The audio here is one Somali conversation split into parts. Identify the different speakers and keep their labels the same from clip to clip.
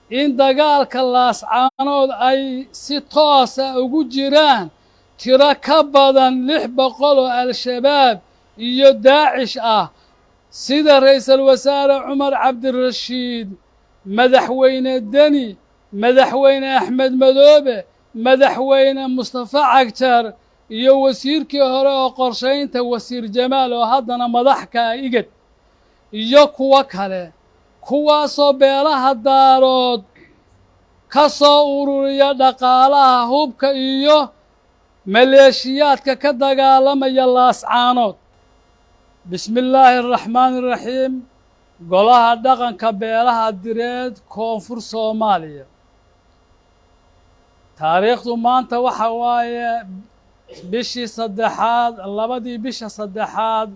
Speaker 1: In dagaalka Laascaanood ay si toosa ugu jiraan tiro ka badan 600 oo Al-Shabaab iyo Daacish ah, sida Ra'iisul Wasaare Cumar Cabdirashiid, Madaxweyne Deni, Madaxweyne Axmed Madoobe, Madaxweyne Mustafa Cagjar iyo wasiirkii hore oo qorshaynta, Wasiir Jamaal, oo haddana madax ka ah IGAD, iyo kuwo kale, kuwaasoo beelaha Daarood ka soo ururiya dhaqaalaha, hubka iyo maleeshiyaadka ka dagaalamaya Laascaanood. Bismi illaahi araxmaani iraxiim. Golaha Dhaqanka Beelaha Direed Koonfur Soomaaliya. Taariikhdu maanta waxa waaye bishii saddexaad, 2dii bisha saddexaad,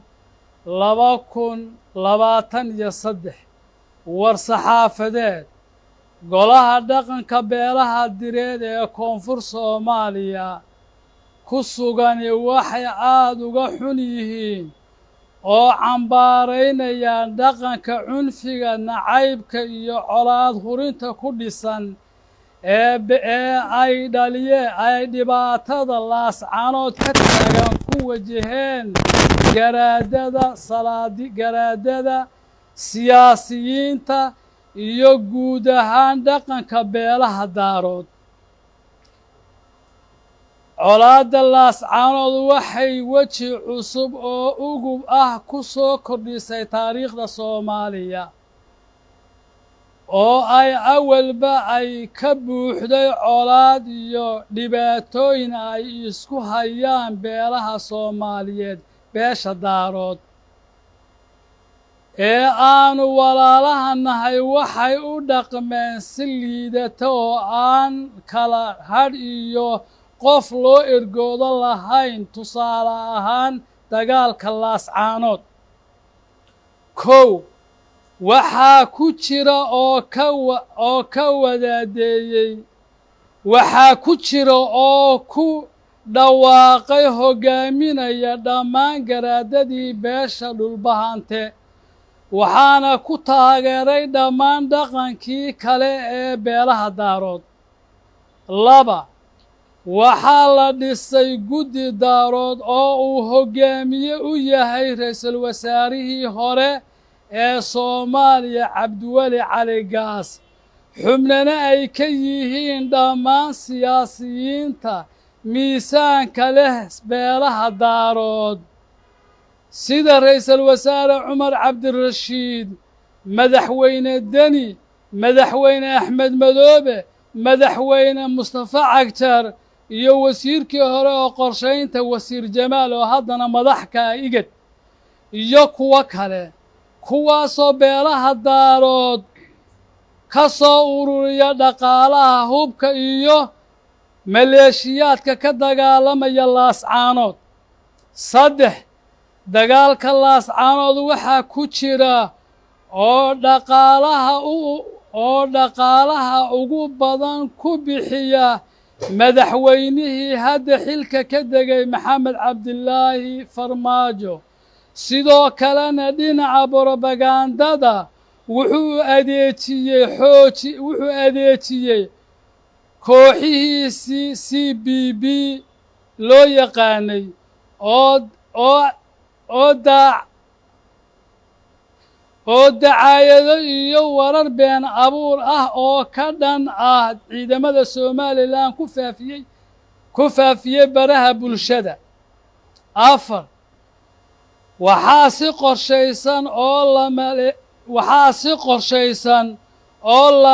Speaker 1: 2023. War saxaafadeed. Golaha Dhaqanka Beelaha Direed ee Koonfur Soomaaliya ku sugani waxay aada uga xun yihiin oo cambaaraynayaan dhaqanka cunfiga, nacaybka iyo colaad hurinta ku dhisan ee ay dhaliyeen, ay dhibaatada Laascanood ka taagan ku wajaheen garaadada, salaadi garaadada, siyaasiyiinta iyo guud ahaan dhaqanka beelaha Daarood. Colaadda Laascaanood waxay weji cusub oo ugub ah ku soo kordhisay taariikhda Soomaaliya, oo ay awalba ay ka buuxday colaad iyo dhibaatooyin ay isku hayaan beelaha Soomaaliyeed. Beesha Daarood ee aanu walaalaha nahay waxay u dhaqmeen si liidata oo aan kala hadh iyo qof loo ergoodo lahayn. Tusaale ahaan, dagaalka Laascaanood, 1, waxaa ku jira oo ka wadaadeeyey, waxaa ku jira oo ku dhawaaqay hoggaaminaya dhammaan garaadadii beesha Dhulbahante, waxaana ku taageeray dhammaan dhaqankii kale ee beelaha Daarood. 2, waxaa la dhisay guddi Daarood oo uu hoggaamiye u yahay ra-iisul wasaarihii hore ee Soomaaliya, Cabdiweli Cali Gaas, xubnana ay ka yihiin dhammaan siyaasiyiinta miisaanka leh beelaha Daarood, sida Ra'iisul Wasaare Cumar Cabdirashiid, Madaxweyne Deni, Madaxweyne Axmed Madoobe, Madaxweyne Mustafa Cagjar iyo wasiirkii hore oo qorshaynta, Wasiir Jamaal, oo haddana madax ka ah IGAD, iyo kuwo kale, kuwaasoo beelaha Daarood ka soo ururiya dhaqaalaha, hubka iyo maleeshiyaadka ka dagaalamaya Laascaanood. 3, dagaalka Laascaanood waxaa ku jira oo dhaqaalaha ugu badan ku bixiya madaxweynihii hadda xilka ka degay, Maxamed Cabdilaahi Farmaajo. Sidoo kalena dhinaca borobagandada wuxuu adeejiyey kooxihiisii CBB loo yaqaanay oo dacaayado iyo warar been abuur ah oo ka dhan ah ciidamada Somaliland ku faafiyey baraha bulshada. 4, waxaa si qorshaysan oo la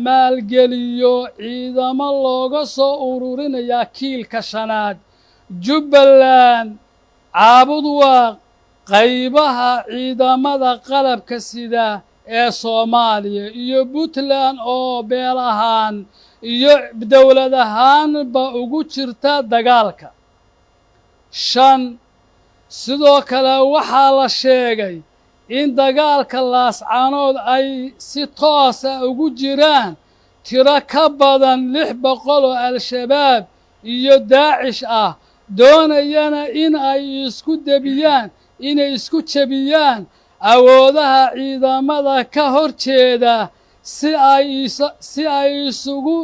Speaker 1: maalgeliyo ciidamo looga soo ururinayaa Kililka Shanaad, Jubbaland, Caabudwaaq, qaybaha ciidamada qalabka sida ee Soomaaliya iyo Puntland, oo beel ahaan iyo dowlad ahaanba ugu jirta dagaalka. 5, sidoo kale waxaa la sheegay in dagaalka Laascanood ay si toosa ugu jiraan tiro ka badan 600 oo Al-Shabaab iyo Daacish ah, doonayana in ay isku debiyaan inay isku jebiyaan awoodaha ciidamada ka hor jeeda. si ay isugu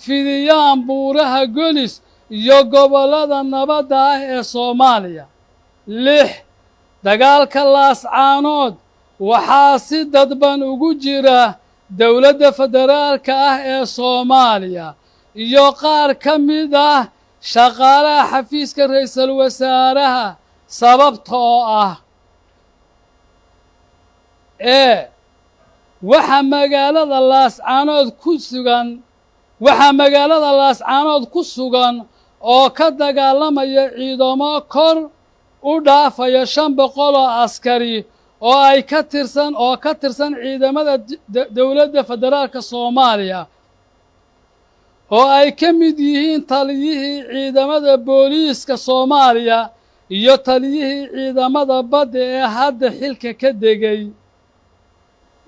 Speaker 1: fidiyaan buuraha Golis iyo gobollada nabadda ah ee Soomaaliya. 6, dagaalka Laascaanood waxaa si dadban ugu jira dowladda federaalka ah ee Soomaaliya iyo qaar ka mid ah shaqaalaha xafiiska ra'iisul wasaaraha, sababtoo ah ee waxaa magaalada Laascaanood ku sugan oo ka dagaalamaya ciidamo kor u dhaafaya 500 oo askari oo ka tirsan ciidamada dowladda federaalka Soomaaliya, oo ay ka mid yihiin taliyihii ciidamada booliiska Soomaaliya iyo taliyihii ciidamada badda ee hadda xilka ka degay,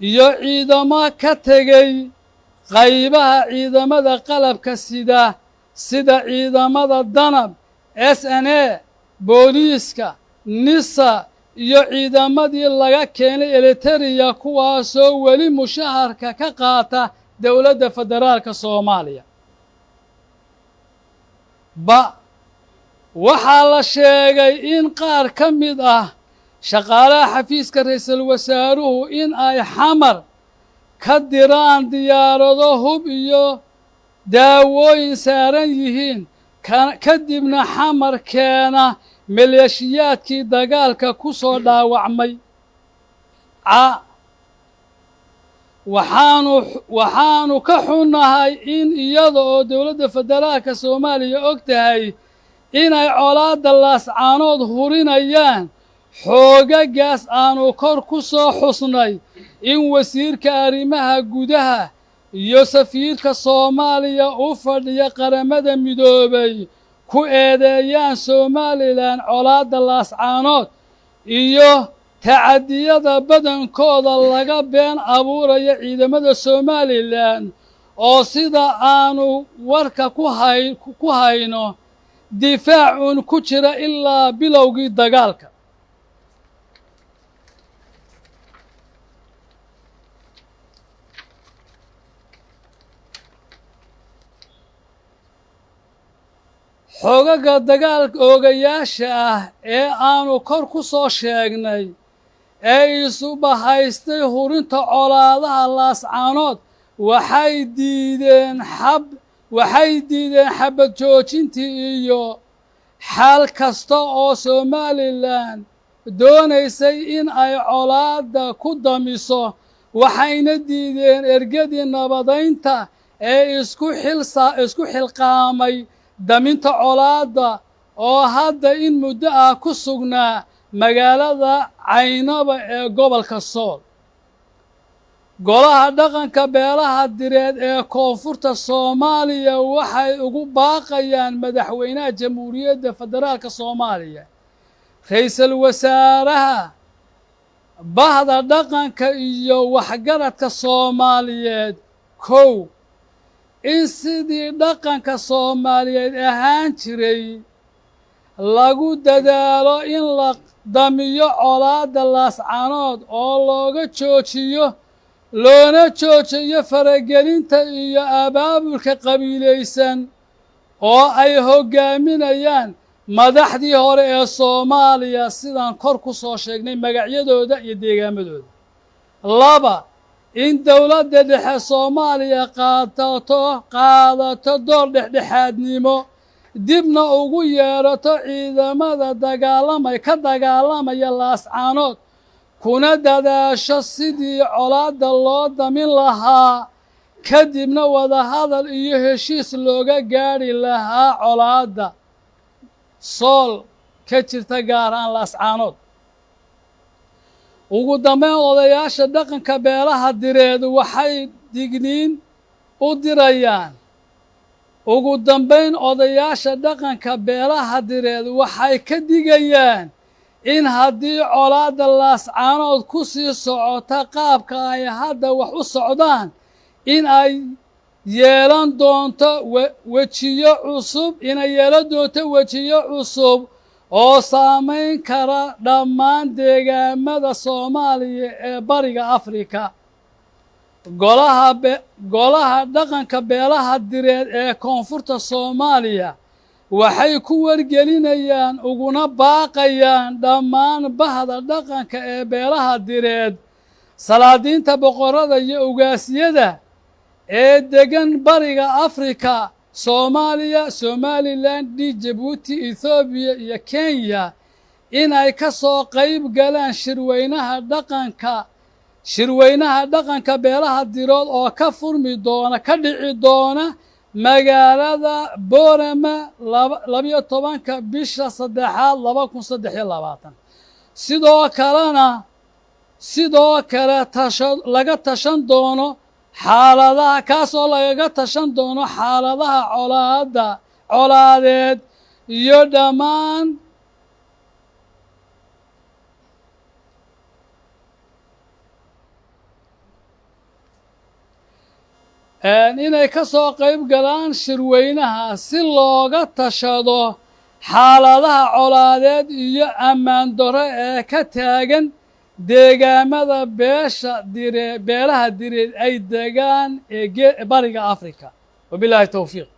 Speaker 1: iyo ciidamo ka tegey qaybaha ciidamada qalabka sida ciidamada Danab, SNA, booliiska, NISA iyo ciidamadii laga keenay Eliteria, kuwaasoo weli mushaharka ka qaata dowladda federaalka Soomaaliya. Ba, waxaa la sheegay in qaar ka mid ah shaqaalaha xafiiska ra'iisul wasaaruhu in ay Xamar ka diraan diyaarado hub iyo daawooyin saaran yihiin, kadibna Xamar keena maleeshiyaadkii dagaalka ku soo dhaawacmay. Ca, waxaanu ka xunnahay in iyada oo dowladda federaalka Soomaaliya og tahay inay colaadda Laascaanood hurinayaan xoogaggaas aanu kor ku soo xusnay, in wasiirka arrimaha gudaha iyo safiirka Soomaaliya u fadhiya Qaramada Midoobay ku eedeeyaan Somalilan colaadda Laascaanood iyo tacadiyada badankooda laga been abuuraya ciidamada Somalilan, oo sida aanu warka ku hayno difaacun ku jira ilaa bilowgii dagaalka. Xoogaga dagaalka oogayaasha ah ee aanu kor ku soo sheegnay ee isu bahaystay hurinta colaadaha Laascaanood waxay diideen xabad joojintii iyo xal kasta oo Somalilan doonaysay in ay colaadda ku damiso, waxayna diideen ergadii nabadaynta ee isku xilqaamay daminta colaadda oo hadda in muddo ah ku sugnaa magaalada Caynaba ee gobolka Sool. Golaha dhaqanka beelaha Direed ee koonfurta Soomaaliya waxay ugu baaqayaan madaxweynaha Jamhuuriyadda Federaalka Soomaaliya, ra'iisul wasaaraha, bahda dhaqanka iyo waxgaradka Soomaaliyeed: 1, in sidii dhaqanka Soomaaliyeed ahaan jiray lagu dadaalo in la damiyo colaadda Laascaanood oo loona joojiyo faragelinta iyo abaabulka qabiilaysan oo ay hoggaaminayaan madaxdii hore ee Soomaaliya, sidaan kor ku soo sheegnay magacyadooda iyo deegaamadooda. 2, in dowladda dhexe Soomaaliya qaadato door dhexdhexaadnimo, dibna ugu yeerato ciidamada ka dagaalamaya Laascaanood, kuna dadaasho sidii colaadda loo damin lahaa, kadibna wadahadal iyo heshiis looga gaadhi lahaa colaadda Sool ka jirta, gaar ahaan Laascaanood. Ugu dambeyn, odayaasha dhaqanka beelaha Direed waxay digniin u dirayaan ugu dambeyn odayaasha dhaqanka beelaha Direed waxay ka digayaan in haddii colaadda Laascaanood ku sii socota qaabka ay hadda wax u socdaan, inay yeelan doonto wejiyo cusub oo saameyn kara dhammaan deegaamada Soomaaliya ee Bariga Afrika. Golaha dhaqanka beelaha Direed ee Koonfurta Soomaaliya waxay ku wargelinayaan uguna baaqayaan dhammaan bahda dhaqanka ee beelaha Direed, salaadiinta, boqorada iyo ugaasyada ee degan Bariga Afrika, Soomaaliya, Somaliland, Jabuuti, Ethoobiya iyo Kenya, inay ka soo qayb galaan shirweynaha dhaqanka beelaha Dirood oo ka furmi doona, ka dhici doona magaalada Boorama 12-ka bisha saddexaad 2023. Sidoo kalena, sidoo kale tasha laga tashan doono xaaladaha, kaasoo lagaga tashan doono xaaladaha colaadeed iyo dhammaan inay ka soo qayb galaan shirweynaha si looga tashado xaaladaha colaadeed iyo ammaan darro ee ka taagan deegaamada beesha Dire, beelaha Direed ay degaan ee Bariga Africa. Wabilaahi towfiiq.